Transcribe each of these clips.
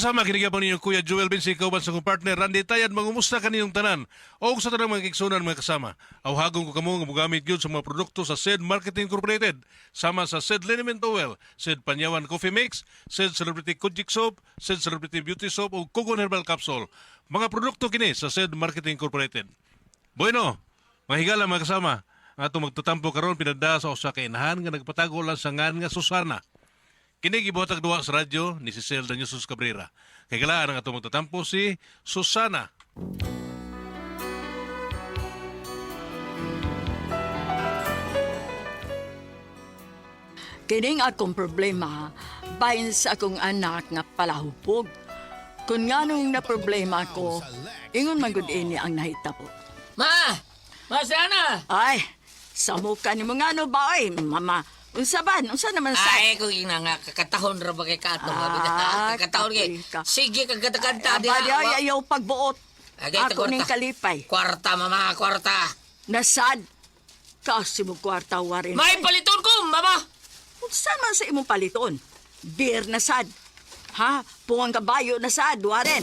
Mga kasama, kini gyapon ninyong Kuya Joel Vinci kauban sa akong partner Randy Tayad, mangumusta kaninyong tanan o sa tanang mga kigsunan, mga kasama. Awhagon ko kamo nga mogamit gyud sa mga produkto sa SED Marketing Incorporated sama sa SED Liniment Oil, SED Panyawan Coffee Mix, SED Celebrity Kojik Soap, SED Celebrity Beauty Soap o Kogon Herbal Capsule. Mga produkto kini sa SED Marketing Incorporated. Bueno, mga higala, mga kasama, ang atong magtatampo karon pinada sa usa ka inahan nga nagpatago lang sa ngan nga Susana. Kini gibuhatag duwa sa radyo ni Cecil Danyusos Cabrera. Kay galaan ang atong magtatampo si Susana. Kining akong problema, bahin sa akong anak nga palahupog. Kung nganong na problema ko, ingon man gud ini ang nahitabo. Ma! Ma, sana! Ay, samuka ni mo ngano ba ay, mama. Unsa ba? Unsa naman sa... Ay, kung ina nga, kakatahon ra ba kay Kato? Ah, kakatahon kay. kapoy ka. Sige, kagkanta-kanta. Aba, di ay, ayaw pagbuot. Agay, Ako ning kwarta. kalipay. Kwarta, mama, kwarta. Nasad. Kasi mo kwarta warin. May paliton ko, mama! Unsa man sa imong paliton? Beer na sad. Ha? Puwang kabayo na sad, waren.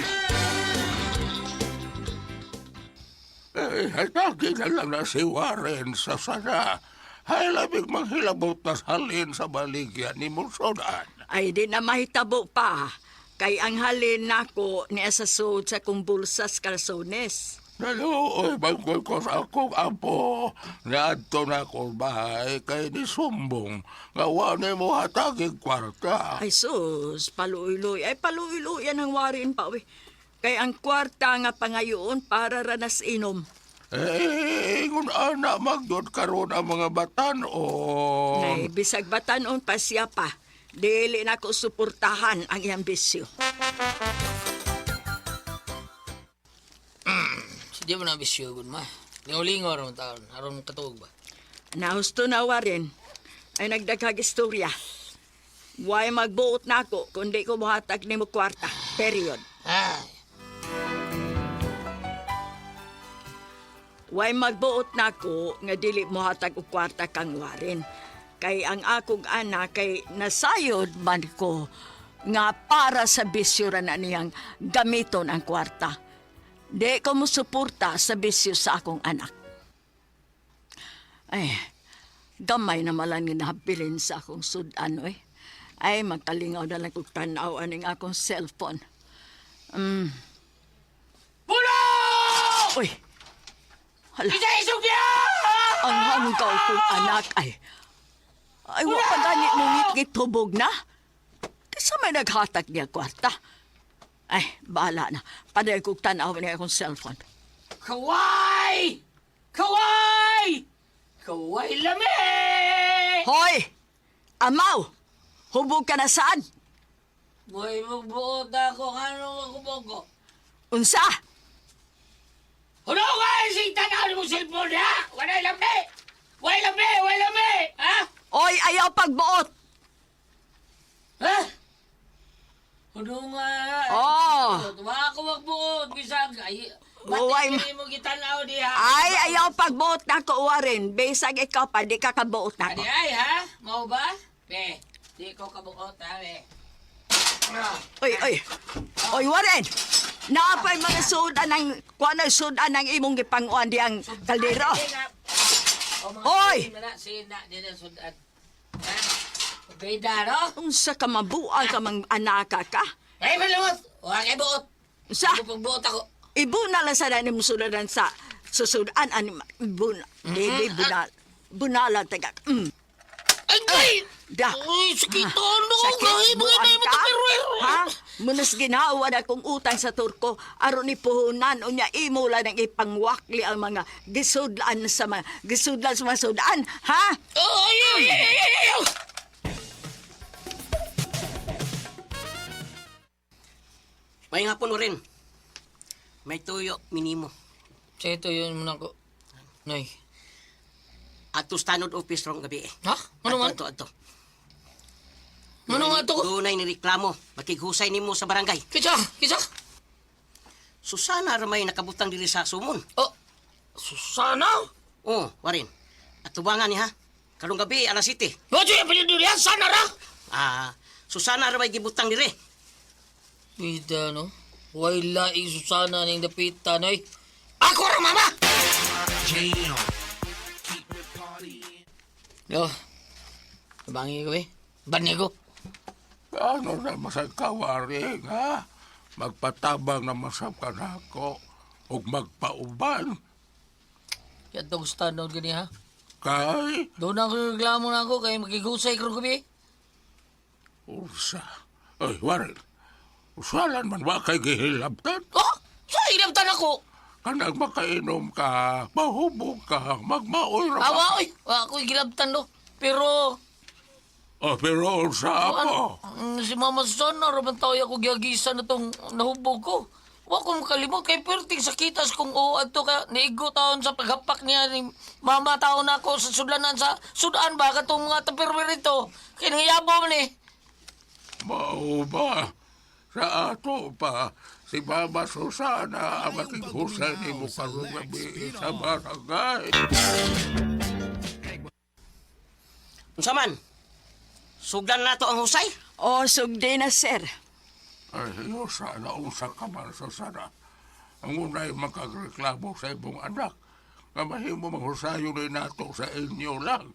Eh, hatagin na lang na si Warren sa sana. Hay labig manghilabot na salin sa baligya ni Musodan. Ay, di na mahitabo pa. Kay ang halin nako niya sa suod sa kong bulsas kalsones. Naluoy bangkoy ko sa akong apo. Niadto na akong bahay kay ni Sumbong. Nga wa ni mo hatagig kwarta. Ay sus, paluiloy. Ay paluiloy yan ang warin pa, we. Kay ang kwarta nga pangayoon para ranas inom. Eh, ingon ana magdod karon ang mga batanon. Ay, bisag batanon pa siya pa. Dili na ko suportahan ang iyang bisyo. Sige mo na bisyo, gun, ma. Lingaw-lingaw ron taon. Aron katuog ba? Nahusto na warin. Ay nagdaghag istorya. Why magbuot na ako kundi ko muhatag nimo kwarta. Period. Ay, Way magbuot nako nga dili mohatag og kwarta kang warin. Kay ang akong anak kay nasayod man ko nga para sa bisyo ra na niyang gamiton ang kwarta. Di ko mosuporta sa bisyo sa akong anak. Ay, gamay na malang nga nabilin sa akong sudan, oy. Ay, magkalingaw na lang kong tanaw aning akong cellphone. Pulo! Uy! Hala. Isa isog niya! Ang hanggaw kong anak ay... Ay, wa pa gani mo ngit tubog na. Kasi may naghatag niya kwarta. Ay, bahala na. Paday kong tanaw niya akong cellphone. Kaway! Kaway! Kaway lami! Hoy! Amaw! Hubog ka na saan? Boy, magbuot ako. Ano ako ko? Unsa? Huno ka! Sing tanaw mo cellphone ha? Walay lami! Walay lami! Walay lami! Ha? Oy, ayaw pagbuot! Ha? Huno nga. Oh. Wa ako magbuot. Bisag. Ay, Uway, ba't mo gitanaw diha? Ay, ayaw pagbuot na ko, Warren. Bisag ikaw pa, di ka kabuot na Adi ko. ay, ha? Mau ba? Be, di ko kabuot ha, be. Oy, oy. Oy, Warren! Naapay mga sudan ng, kuano sudan ng imong gipanguan diyang kaldero. Oy! Sina, di na sudan. Ha? Beda, no? Unsa ka mabuang ka mang anaka ka? Ay, malamot! Wa kay buot. Unsa? Pagbuot ako. Ibuna lang sa nimo sudan sa susudan ani ibuna. Dili bunal. Bunala taga. Ay, ay! Da. Uy, sakit ano? Sakit, Ay, mga buang may mo ka? tapiruero. Ha? Munas ginawa na kong utang sa Turko aron ni puhunan unya imo lang ang ipangwakli ang mga gisudlan sa mga gisudlan sa mga sudan, ha? Oh, ay, ay, ay, ay, ay, ay. May nga po rin. May tuyo, minimo. Sa ito yun muna ko. Noy. Ato stanod office rong gabi eh. Ha? Ano man? Ato, ato, ato. Ano nga to? Dunay ni reklamo. Makighusay nimo sa barangay. Kisa! Kisa! Susana ramay nakabutang diri sa sumon. Oh! Susana! Oh, warin. Atubangan ni ha. Karong gabi alas 7. Ojo yung pinindurihan! Sana ra! Ah, Susana ramay gibutang diri. Pita, no? Way laing Susana ning dapita, no? Ako ra, mama! Yo, tabangi ko eh. Bani ko. Ano na masag ka, Warren, ha? Magpatabang na masab ka na ako ug magpauban. Kaya itong stand gani ha? Kay, Doon ako reklamo na ako kay makigusay karon gabi. unsa. Ay, Warren, usalan man wa kay gihilabtan. Oh! Sa ilabtan ako! Kanang makainom ka, mahubog ka, magmaoy ra ka. Awa, oy! Wa ako'y gilabtan do. Pero, Oh, pero unsa ako? si Mama Susana, raman tayo ako giagisa na tong nahubog ko. Wa ko makalimot kay perting sakitas kung oo adto ka niigo taon sa paghapak niya ni mama taon ako sa sudlanan sa sudan ba katong mga tupperware ito kay nangiyabo man eh. Mao ba? Sa ato pa, si Mama Susana ang makighusay ni mo karong gabi sa barangay. Unsa man? Sugdan na to ang husay. O, sugdi na, sir. Ay, Susana, unsa ka man, Susana. Ang unay makagreklamo sa imong anak, nga mahimo manghusayo ni nato sa inyo lang.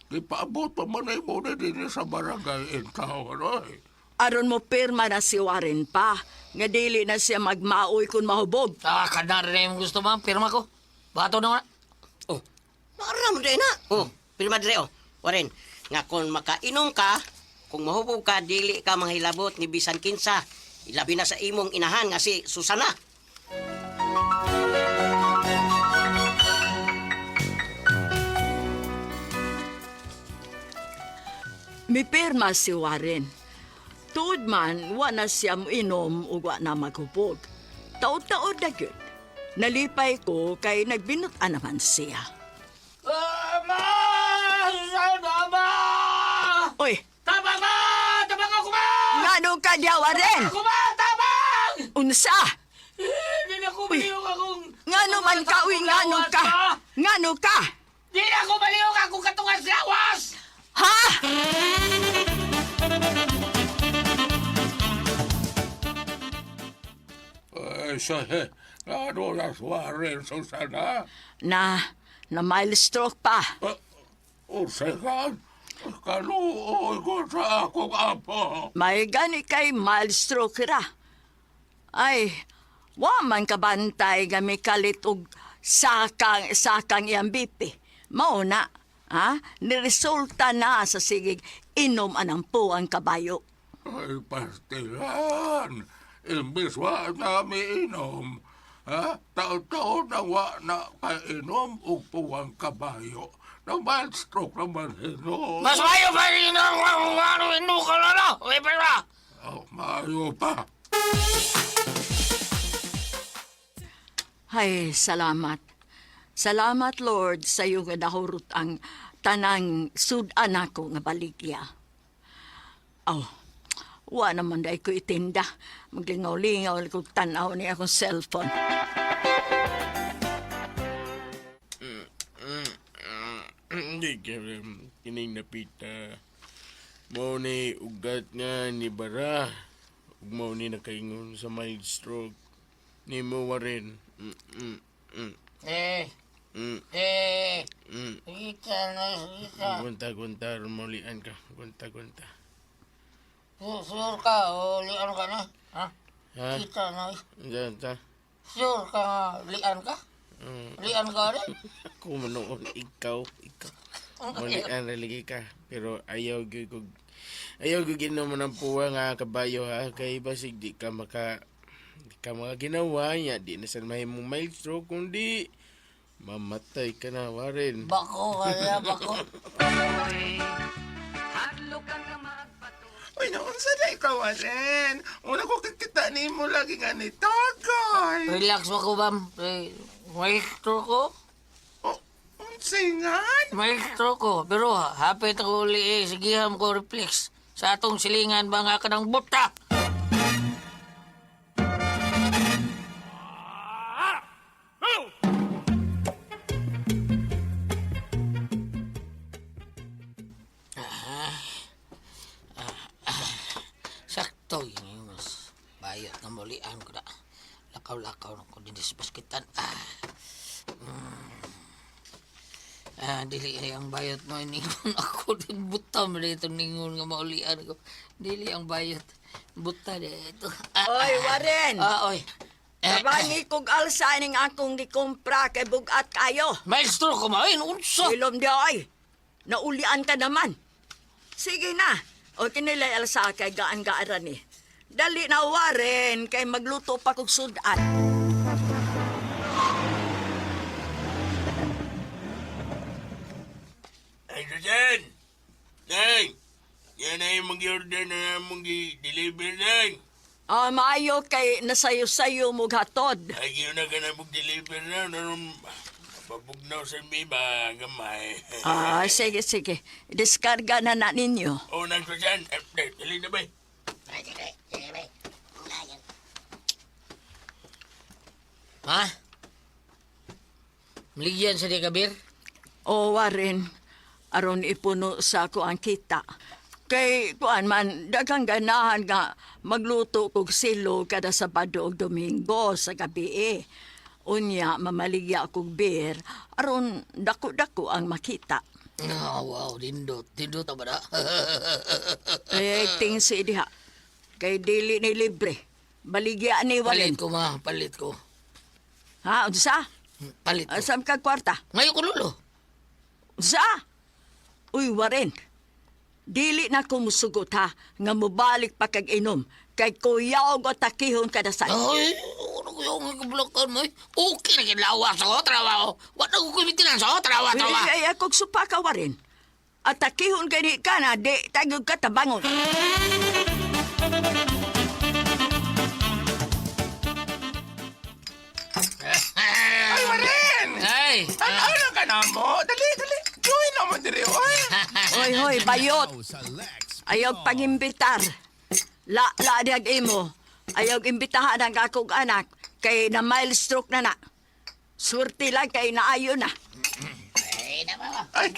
Gipaabot pa man ay mo na din sa barangay in town, oy. Aron mo pirma na si Warren pa, nga dili na siya magmaoy kung mahubog. Ah, kadar na yung gusto ma'am, pirma ko. Bato na nga. Oh, naara mo na. Oh, pirma dire oh. Waren, nga kung makainom ka, kung mahubog ka, dili ka manghilabot ni bisan kinsa. Ilabi na sa imong inahan nga si Susana. Mi pirma si Warren. Tuod man, wa na siya inom ug wa na maghubog. Taod-taod na gyud. Nalipay ko kay nagbinut-an naman siya. Ama! Susana, ama! Oy, Tabang ma! Tabang ako ma! ngano ka diya, Warren? Ako ma! Tabang! Unsa? Hindi na ko baliw akong... Ngano man ka, uy, ngano ka? Ngano ka? Di na ko baliw akong katungan sa lawas! Ha? Ay, sa, ano na Warren, Susana? Na, na mild stroke pa. Ah, unsa ka? Kaluoy ko sa akong apo. May gani kay mild stroke ra. Ay, wa man kabantay nga mikalit og sakang sakang iyang BP. Mao na, ha? Niresulta na sa sigig inom anang puang kabayo. Ay, pastilan. Imbis wa na miinom. Ha? Taon-taon na wa na kainom og puwang kabayo. Na mild stroke naman hinon. Mas mayo pa rin ang ano inu ka na na! Uy, pera! Oh, maayo pa. Ay, salamat. Salamat, Lord, sa iyo nga nahurot ang tanang sudan ako nga baligya. Oh, wa naman dahil ko itinda. Maglingaw-lingaw ko tanaw ni akong cellphone. Hindi ka kining napita. Mao ni ugat nga ni Bara. Ug mao ni nakaingon sa mild stroke. Ni mo waren. Eh, eh, Ika na, ika. Gunta gunta maulian ka. Gunta gunta. Sure ka, o lian ka na? Ha? Ha? Kita na. Unsa ta? Sure ka nga, lian ka? Lian ka rin? Ako manoon ikaw, ikaw. Maulian ra lagi ka. Pero ayaw gyud kog ayaw gyud ginom mo ng puwa nga kabayo ha kay basig di ka maka di ka makaginawa niya di na sa mahimong mild stroke kundi mamatay ka na Warren. Bako kaya, bako. Uy, naunsa na ikaw, Aren. Una ko kikita ni mo lagi nga ni Tagoy. Relax mo ko, bam. Eh, maestro ko. Oh, unsay nga? Maestro ko. Pero hapit ako uli eh. Sigiham ko reflex. Sa atong silingan ba nga ka ng buta? Sakto yun. Mas bayo Maulian ko na. Lakaw-lakaw na ko din sa baskitan. Ah. Ah, dili ay ang bayot mo ningon ako din buta mo dito ningon nga maulian ko. Dili ang bayot. Buta dito. Ah, Oy, Warren! ah, oy. Eh, Tabangi kog alsa ning akong gikumpra kay bugat kayo. Maestro kumain unsa? Ilom di ay. Naulian ka naman. Sige na. O kinilay alsa kay gaan-gaaran ni. Dali na Warren kay magluto pa kog sudan. Ay, Susan! Nang! Yan ay mag-order na namong i-deliver, Nang! Ah, maayo kay nasayo-sayo mo hatod. Ay, yun na ka na mag-deliver na. Naroon, mabugnaw sa mi ba, gamay. Ah, sige, sige. Diskarga na na ninyo. Oh, Nang Susan! Eh, dali na ba? Ha? Maligyan sa di kabir? O Warren, aron ipuno sa ako ang kita. Kay kuan man daghang ganahan nga magluto kog silo kada Sabado ug Domingo sa gabi eh. Unya mamaligya kog beer aron dako-dako ang makita. Ah, wow, dindot. Dindot ba na? Eh tingsi diha. Kay dili ni libre. Baligya ni Palit Warren. ko ma, palit ko. Ha, unsa? Palit ko. Asam ka kwarta? Ngayon ko lulo. Unsa? Uy, Warren. Dili na ko musugot ha, nga mubalik pa kag inom. Kay kuyaw og takihon kada sa. Ay, ano ko yung kablokan mo eh. Okay na kinlawas ako, trabaho. Wala ko kumitinan sa trabaho, trabaho. Ay, ay, akong supa ka, Warren. At takihon kay di ka na, di tagod ka tabangon. Ay, Warren! Ay! Tanaw na ka na mo. Dali, dali. Join na mo diri, oy. Hoy, hoy, bayot. Ayaw pangimbitar. La, la, diag imo. Ayaw imbitahan ang akong anak kay na mild stroke na na. Swerte lang kay naayo na. Ay,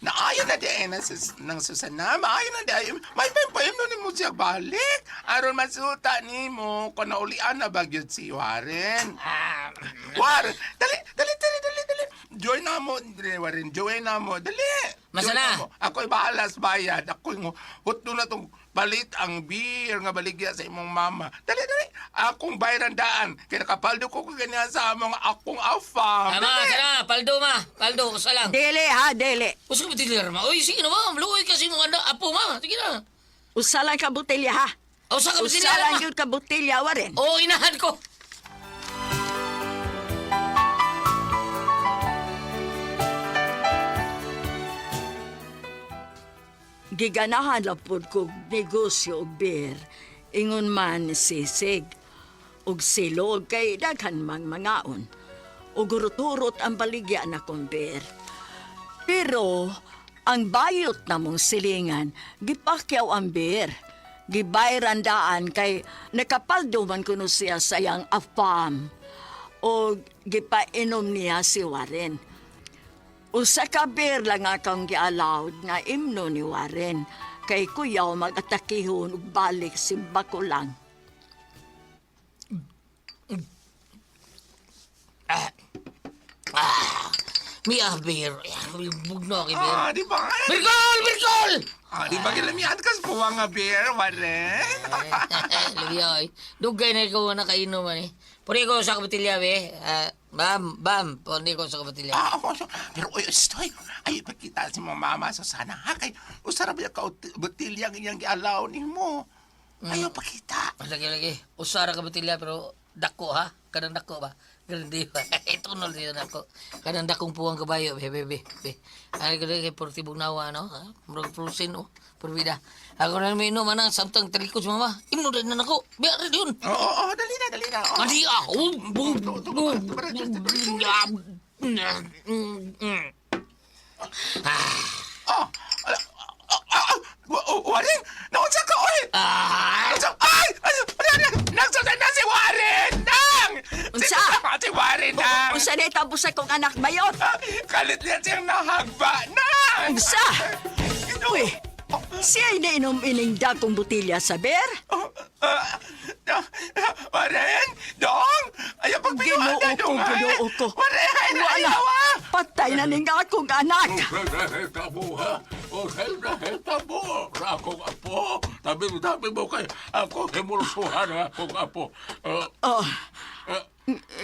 naayon na di ay ng, ng Susana. Maayon na di ay. May pampayam na nimo siya balik. Aron masuta nimo kung naulian na ba gyud si Warren. Warren, dali, dali, dali, dali, dali. Join na mo, dali, Warren. Join na mo, dali. Join Masana. na mo. Ako'y bahala sa bayad. Ako'y hutdo na tong palit ang beer nga baligya sa imong mama. Dali, dali. Akong bayaran daan. Kaya nakapaldo ko ko ganyan sa among akong afam. Tama, Dali. tama. Paldo ma. Paldo, usa lang. Dili ha, dili. Usa ka ba ma? Uy, sige na ma. Luoy kasi mong anak. Apo ma. Sige na. Usa lang ka botelya ha. Usa ka Usa botelya lang ma. yun ka botelya, Warren. Oo, inahan ko. Giganahan lang pod kog negosyo og beer. Ingon man sisig. Og silog kay daghan mang mangaon. Ug hurot-hurot ang baligya na kong beer. Pero ang bayot namong silingan, gipakyaw ang beer. Gibayran daan kay nakapaldo man kuno siya sa iyang afam. O gipainom niya si Warren. Usa ka beer lang akong giallowed nga imno ni Warren. Kay kuyaw mag-atakihon ug balik simba ko lang. Mi ah, beer. Bugno kay beer. Ah, di ba? Birkol! Birkol! Ah, di ba gilamian ka sa puwang nga beer, Warren? Lagi ay. Dugay na ikaw na kainom man eh. Puri ko sa kabatilya, be. Ah, bam, bam. Puri ko sa kabatilya. Ah, ako, so, pero oy, estoy, ay, pagkita si mo mama sa sana, ha, kay, usara ba yung botilya ang iyang gialaw ni mo? Ayaw pakita. Lagi, lagi. Usara kabatilya, pero dako ha. Kanang dako ba? Grande ba? Tunol dito nako. Kanang dakong puwang kabayo, be, be, be. Be. Ay, ko kay purti bugnawa, no? Ha? Murag prusin, oh. Purvida. Ako na may inom, anang samtang talikod si mama. Imno rin na nako. Biya rin yun. Oo, oo, oo, dali na, dali na. Oo. Adi ah. Oh, boom, boom. Oh, ala, ah, ah, ah, Warren, naunsa ka, oy! Ah! Naunsa, ay, ay, ay, ay, nagsusa na si Warren, nang! Unsa? Si Warren, nang! Usa na tapos akong anak bayot. Ah, kalit niya siyang nahagba, nang! Unsa? Ginoo. Uy, siya nainom ining dakong botelya sa beer? Oh, ah, Waren, dong, ayaw pagpiyuan Ginoo na, ko, dong. ay. Ginoo ko. Waren, Wala. ayaw ah. Patay na ning akong anak. Nahitabo ha. O nahitabo sa akong apo. Tabi-tabi mo kay ako himulsuhan ang akong apo. Oh.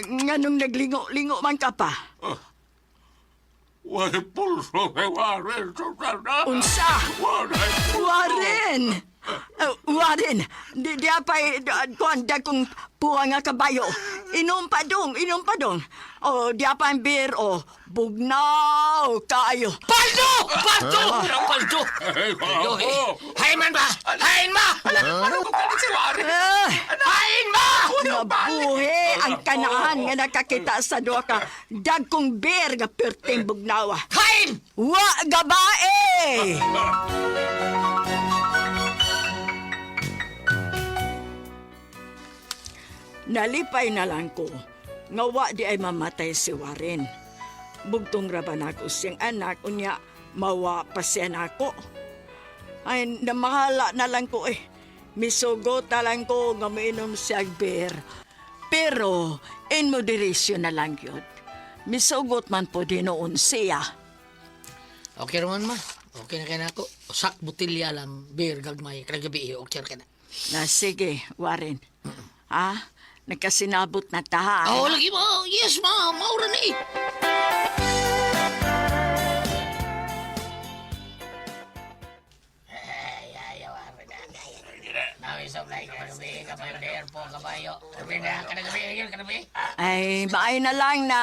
Nganong naglingo-lingo man ka pa? Walay pulso kay Warren, Susana. Unsa? Walay pulso. Warren! Warren, di apay, kuan da kong puwa nga kabayo. Inom pa dong, inom pa dong. Oh, di pa ang beer, oh. Bugnaw kaayo. Paldo! Paldo! Paldo! Ay, Paldo, apo. eh. Hain man ba? Hain ma! Ano ko kalit si Warren? Eh, Hain ma! nabuhi ang kanahan nga nakakita sa duha ka dagkong beer nga perting bugnawa. Hain! Wa gabae! Nalipay na lang ko nga wa di ay mamatay si Warren. Bugtong ra ba nako siyang anak unya mawa pa siya nako. Ay namahala na lang ko eh. Misugot na lang ko nga mainom siya beer. Pero in moderation na lang yun. Misugot man po dinoon siya. Okay raman ma. Okay na kay nako. Usak botilya lang beer gagmay kada gabi eh, okay ra kay na. Na sige, Warren. Ha? Nagkasinabot na ta. Oh, lagi mo. Yes ma, maura ni. Ay, maay na lang na.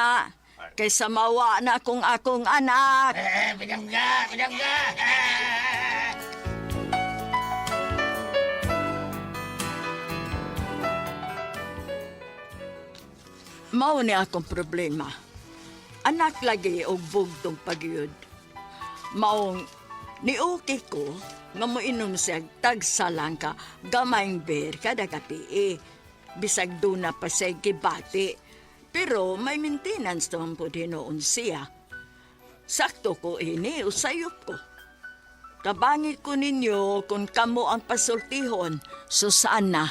Kaysa mawa na kung akong anak. Pinangga, pinangga. Mao ni akong problema. Anak lagi og bugtong pagyud. Maong ni okay ko nga moinom siya tagsalang ka gamayng beer kada gabi eh. Bisag duna pa siya gibati. Pero may maintenance naman po dinoon siya. Sakto ko ini, usayop ko. Kabangit ko ninyo kung kamo ang pasultihon, Susana.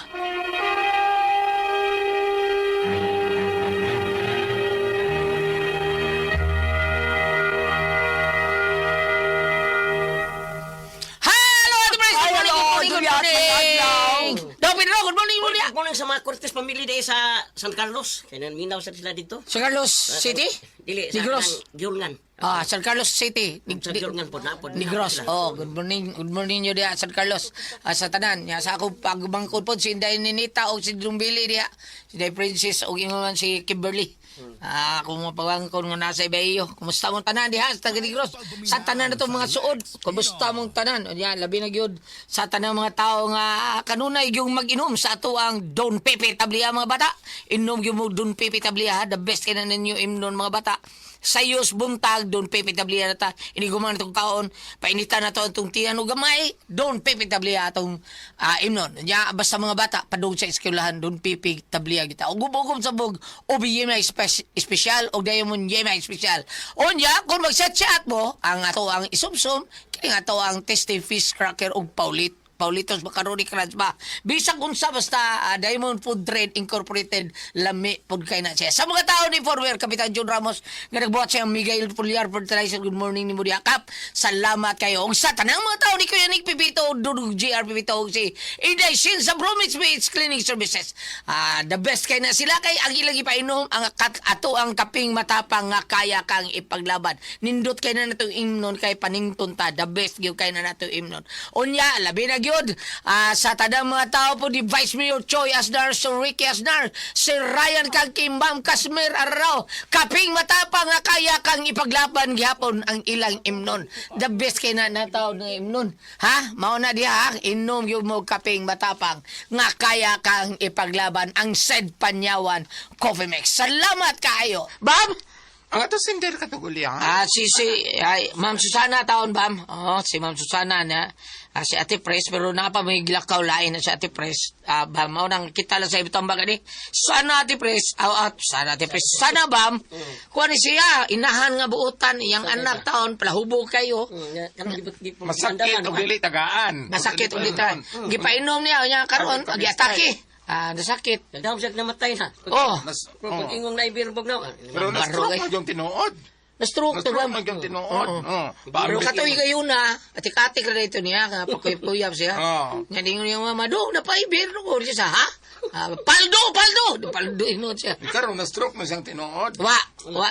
Hello, Ate Pres! Good Ay, morning, hello, good morning, good Julia, morning! Daw, Pedro, good morning, Julia! Good morning sa mga Cortez pamilya dahil sa San Carlos. Kaya minaw sa sila dito. San Carlos City? Dili, sa Negros. kanang Giulngan. Ah, San Carlos City. Sa Giulngan po, na po. Negros. Oh, good morning. Good morning nyo diha, San Carlos. Ah, sa tanan, ya sa ako pagbangkod po si Inday Ninita o si Dumbili diha. Si Inday Princess o ingon man si Kimberly. Ah, kung mapagangkon nga nasa ibayo. Kumusta mong tanan diha sa taga Negros? Sa tanan na mga suod. Kumusta mong tanan? O diha, labi na gyud sa tanan mga tao nga kanunay yung mag-inom sa ato ang Don Pepe Tablia mga bata. Inom gyud mo Don Pepe Tablia, ha? The best kay na ninyo imnon mga bata. Sayos buntag Don Pepe Tablia na ta. Iniguman na itong kaon, painitan na to itong tiyan o gamay, Don Pepe Tablia atong imnon. Nya basta mga bata padung sa eskwelahan Don Pepe Tablia kita. Ug ugom sa bug ubi yema espesyal og dayon yema espesyal. Unya kung magchat-chat mo ang ato ang isumsum kini ato ang tasty fish cracker og paulit. Paulitos Macaroni Crunch ba? Bisag unsa basta Diamond Food Trade Incorporated lami pud kay na siya. Sa mga tao ni former Kapitan John Ramos nga nagbuhat siya ang Miguel Pulyar Fertilizer. Good morning nimo diha Kap. Salamat kayo. Ug sa tanang mga tao ni Kuya Nick Pipito, Dudong GR Pipito ug si Inday Shin sa Bromwich Beach Cleaning Services. The best kay na sila kay ang ilang ipainom ang kat, ato ang kaping matapang nga kaya kang ipaglaban. Nindot kay na natong imnon kay panington ta. The best gyud kay na nato imnon. Unya labi na gyud sa tanang mga tao po ni Vice Mayor Choi Asnar, Sir Ricky Asnar, Sir Ryan kang Kimbam Kasmer Arao. Kaping matapang nga kaya kang ipaglaban gihapon ang ilang imnon. The best kay na nataw ng imnon. Ha? Mao na diha ha? Inom gyud mo kaping matapang nga kaya kang ipaglaban ang said Panyawan Coffee Mix. Salamat kaayo. Bam! Ang ato sinder katugulian. Ah, si si ay Ma'am Susana taon bam. Oh, si Ma'am Susana na. Ah, si Ate Pres pero napa may gilakaw lain na si Ate Pres. Ah, bam mao nang kita lang sa ibang bagay ni. Sana Ate Pres, aw at sana Ate Pres. Sana bam. Kuan ni siya inahan nga buotan iyang anak taon palahubog kayo. Masakit og dili tagaan. Masakit ulit ta. Gipainom niya niya karon giatake. Ah, nasakit. Nagdahom siya namatay na. Oh. Pero pag ingong naibirbog na. Pero na-stroke Barugay. man yung tinuod. Na-stroke to Na-stroke ba? man yung tinuod. Oo. Oh. Pero katoy kayo na, atik-atik ra ito niya, nga pakuyap-kuyap siya. Oo. Nga dingon niya mama, do, napaibir ko. Siya sa, ha? Ah, paldo, paldo! Paldo ingon siya. Karon na-stroke man siyang tinuod. Wa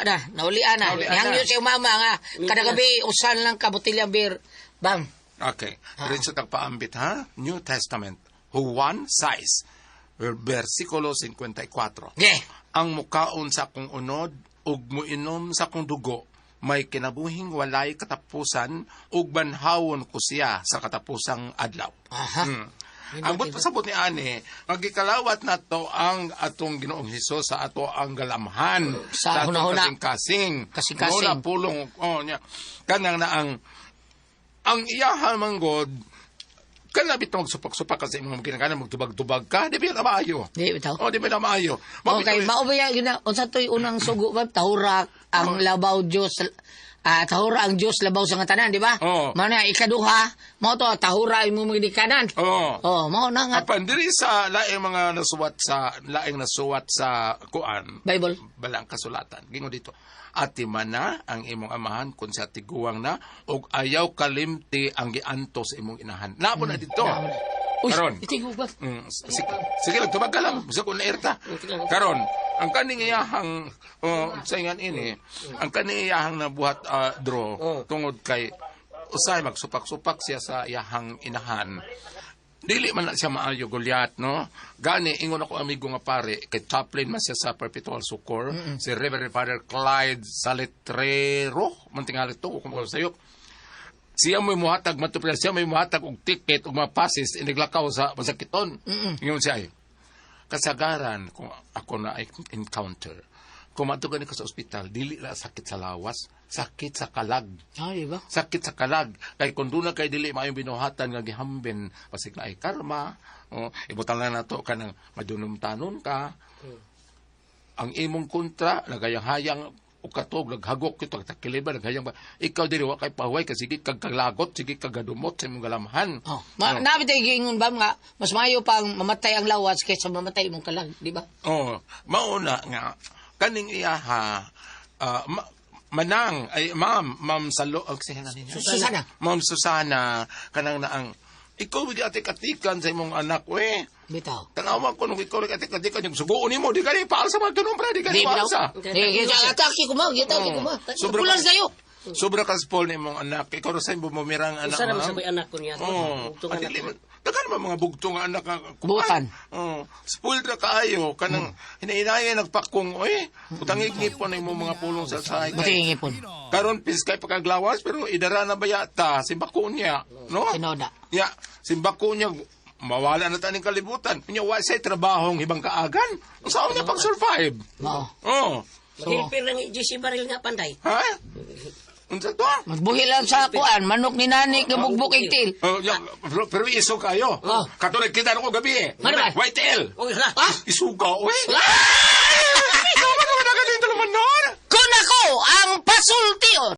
na, naulian na. Naulian na. Nihangyo siya mama nga, kada gabi, usan lang ka botilyang beer. Bam. Okay. Diretso tagpaambit ha. New Testament. Juan 6, versikulo 54. Ge. Ang mukaon sa akong unod ug muinom sa akong dugo may kinabuhing walay katapusan ug banhawon ko siya sa katapusang adlaw. Aha. Ang but pasabot ni ani, magikalawat nato ang atong Ginoong Hesus sa ato ang galamhan Sa atong hunahuna. kasing-kasing. Kasing-kasing. Mao na pulong oh niya. Kanang na ang iyaha man God kana bitong magsupak-supak ka sa imong kinakanan magtubag-tubag ka, di ba na maayo? Di bitaw. Oh, di ba na maayo? Okay, mao ba yun na unsa to'y unang sugo ba tahurak ang labaw Dios, ah, tahura ang Dios labaw sa nga tanan, di ba? Oo. Mao na ikaduha, mao to tahura imo mga gikanan. Oo. Oh, mao na nga Apan diri sa laing mga nasuwat sa laing nasuwat sa kuan Bible. balang kasulatan. Gingon dito, ati mana ang imong amahan kun sa tiguang na ug ayaw kalimti ang gianto sa imong inahan. Napo na dito. Uy, Karon. itigo ba? Sige, sige lang, tubag ka lang. Bisa ko nairta. Karon, ang kaning iyahang, oh, sa ingan ini, ang kaning iyahang nabuhat draw, tungod kay, usay magsupak-supak siya sa iyahang inahan. Dili man na siya maayo Goliath, no? Gani, ingon ako amigo nga pare, kay chaplain man siya sa Perpetual Succor, si Reverend Father Clyde Saletrero, mantingali to, kung sa'yo. Siya may muhatag matupila, siya may muhatag og ticket og mga passes iniglakaw sa masakiton. Ingon siya ay, kasagaran kung ako na ay encounter, kung maadto gani ka sa ospital, dili na sakit sa lawas, sakit sa kalag. Ah, di ba? Sakit sa kalag. Kay kung doon na kay dili maayong binuhatan nga gihambin, pasig na ay karma, o ibutang lang nato kanang madunumtanon ka. Ang imong kontra nagayang-hayang o katog naghagok ito takiliba naghayang ba ikaw diri wa kay pahuway kasi sige kag kaglagot, sige kag gadumot sa imong galamhan. Oh, ma Oh. nabi tayo giingon ba nga mas maayo pang mamatay ang lawas kaysa mamatay imong kalag, di ba? Oh, mauna nga kaning iyaha manang ay ma'am, ma'am Salo, oh, kasi nga ninyo? Susana. Ma'am Susana, kanang naang ikaw wig atik-atikan sa imong anak we. Bitaw. Tanawa ko nung ikaw wig atik-atikan yung suguon nimo, di ka ni paasa mga ganun pre, di ka ni Di bitaw. paasa. Di atake ko ma, atake ko ma. Sobra Kulang sayo. Sobra ka spoil ni imong anak. Ikaw ra sa imong bumirang anak. Usa ra man ma'am. sa may anak ko niya. Oo. Bugtong anak Adili ko. man. Daghan man mga bugtong nga anak nga kuan. Butan. Oo. Spoiled ra kaayo kanang hinahinay nagpakong oy. Utangig ngipon na imong mga pulong sa sahay. Buti ngipon. Karon pis kay pagkaglawas pero idara na ba yata simbako niya, no? Tinoda. Ya, simbako niya mawala na taning kalibutan. Nya wa say trabahong ibang kaagan. Unsa niya pag-survive? Mao. Oh. Maghilpir lang GC baril nga panday. Ha? Unsa to? Magbuhi lang sa kuan, manok ni nani gabugbuk til. Oh, ya, pero iso kayo. Oh. Katulad kita ko gabi eh. Ano ba? White tail. Oh, hala. Ah! Isuga, uy. Ah! Ikaw ba naman agad yung dalaman nun? Kun ako ang pasultion.